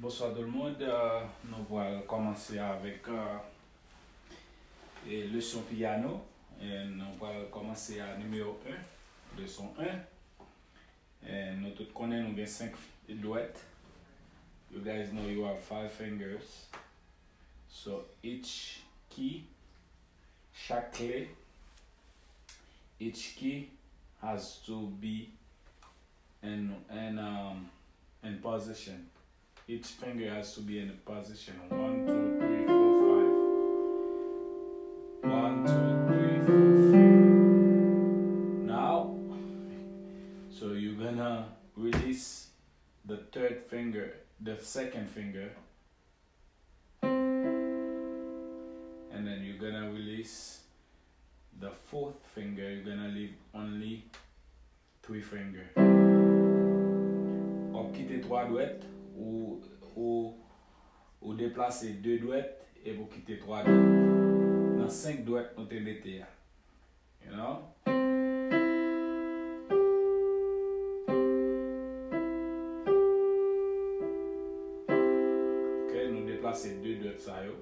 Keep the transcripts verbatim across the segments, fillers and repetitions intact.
Bonsoir tout le monde. Euh, nou pral kòmanse avèk euh, e leson piyano. E nou pral kòmanse a nimewo en, leson en. E nou tout konnen nou gen senk dwèt. You guys know you have five fingers. So each key, chak kle, each key has to be in, in, um, in position. Each finger has to be in a position. One, two, three, four, five. One, two, three, four, five. Now, so you're gonna release the third finger, the second finger, and then you're gonna release the fourth finger. You're gonna leave only three finger. W ap kite twa dwèt, ou, ou, ou deplase de dwèt, epi w kite twa dwèt. Nan senk dwèt nou te mete a. You know? Ok, nou deplase de dwèt sa yo.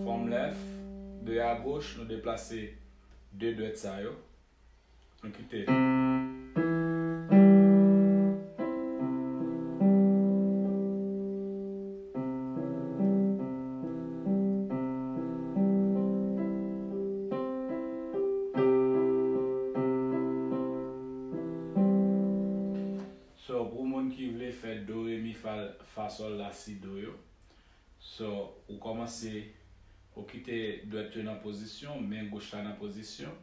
From left, de a goch, nou deplase de dwèt sa yo. Nou kite. So, pou moun ki vle fè do, re, mi, fa, fa, sòl, la, si, do yo. So, ou kòmanse, ou kite dwèt yo nan pozisyon, men goch la nan pozisyon,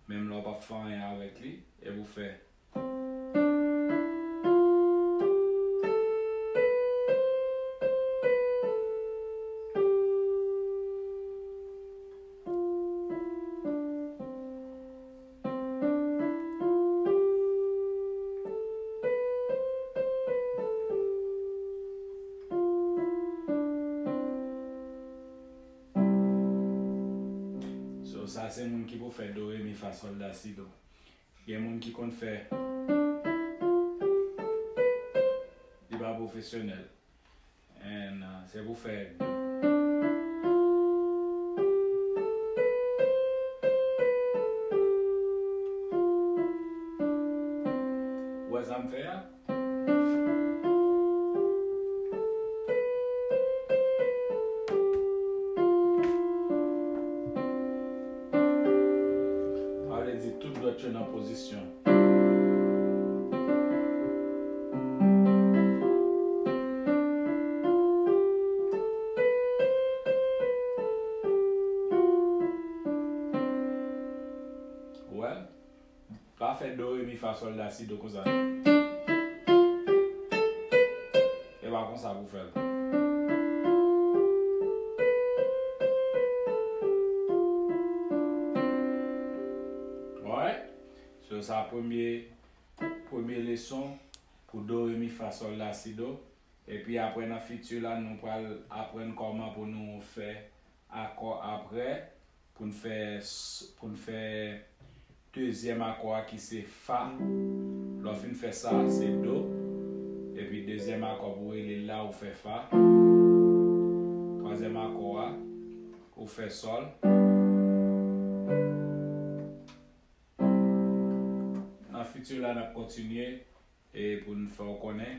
menm lè w p ap fè anyen avèk li, epi w fè. So, sa se moun ki pou fè do, re, mi, fa, sòl, la, si, do. Gen moun ki konn fè. Li pa pwofesyonèl. And uh, se pou fè. Wè sa m fè a? Sa vle di tout dwèt yo nan pozisyon. Ou wè? Pa fè do, re, mi, fa, sòl, la, si, do konsa. E pa konsa pou fè l. Alright? So, sa premye, premye leson pou do, re, mi, fa, sòl, la, si, do. Epi apre nan fiti la, nou pral aprann kòman pou nou fè akò apre, pou n fè s-, pou n fè dezyèm akò a ki se fa. Lè w fin fè sa, se do. Epi dezyèm akò pou rele l la, ou fè fa. Twazyèm akò a, ou fè sòl. Nan fiti la, n ap kontinye e pou n fè w konnen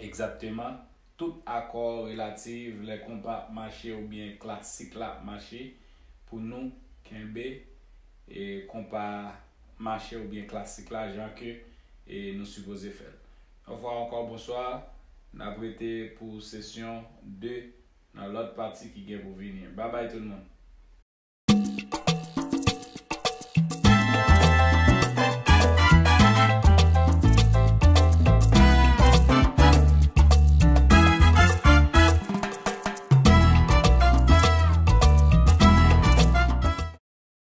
egzakteman tout akò relatif, lè konpa ap mache oubyen klasik la ap mache, pou nou kenbe e konpa mache oubyen klasik la jan ke e nou sipoze fè l. Yon fwa ankò, bonswa. N ap rete pou sesyon de nan lòt pati ki gen pou vini. Babay tout moun.